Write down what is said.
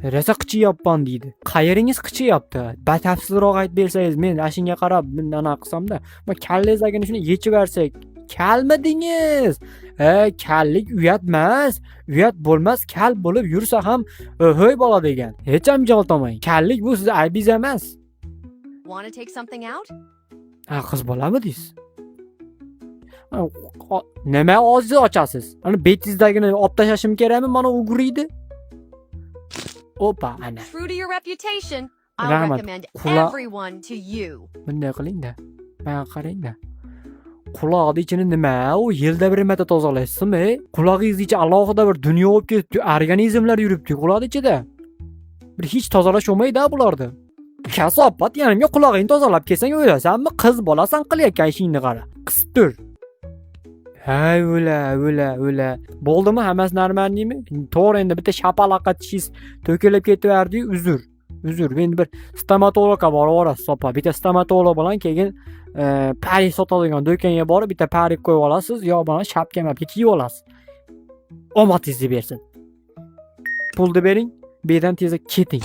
Rosa qichiyapman deydi. Qayeringiz qichiyapti? Batafsilroq aytib bersangiz, men ana shunga qarab anaqa qilsamda, ma kallangizdagini shuni yechib yuborsak. Kalmidingiz? E, kallik uyat emas. Uyat bo'lmas, kal bo'lib yursa ham ho'y bola degan. Hech ham joltamang. Kallik bu sizni aybingiz emas. Want to take something out? Ha, qiz bolamidingiz? Ha, nima og'zingizni ochasiz? Ana betingizdagini olib tashlashim kerakmi? Mana угри ni. Opa, ana. True to your reputation, I'll Rahmat. recommend everyone to you. Bunday qiling-da. Menga qarang-da. Quloqni ichini nima? U yilda bir marta tozalaysizmi? Qulog'ingiz ichi alohida bir dunyo bo'lib ketibdi. Organizmlar yuribdi quloqni ichida. Bir hech tozalash bo'lmaydi bularni. Kasofat, yanimga qulog'ingni tozalab kelsang o'lasanmi? Qiz bolasan, qilayotgan ishingni qara. Qisib tur. Ha, o'la, o'la, o'la. Bo'ldimi? Hammasi нормальный mi? To'g'ri, endi bitta shapaloqqa tishingiz to'kilib ketaverdi-yu, uzr. Uzr. Endi bir stomatologga borib olasiz, opa. Bitta stomatolog bilan keyin parik sotadigan do'konga borib bitta parik qo'yib olasiz, yo mana shapka mapka kiyib olasiz. Omadingizni bersin. Pulni bering, bu yerdan tezda keting.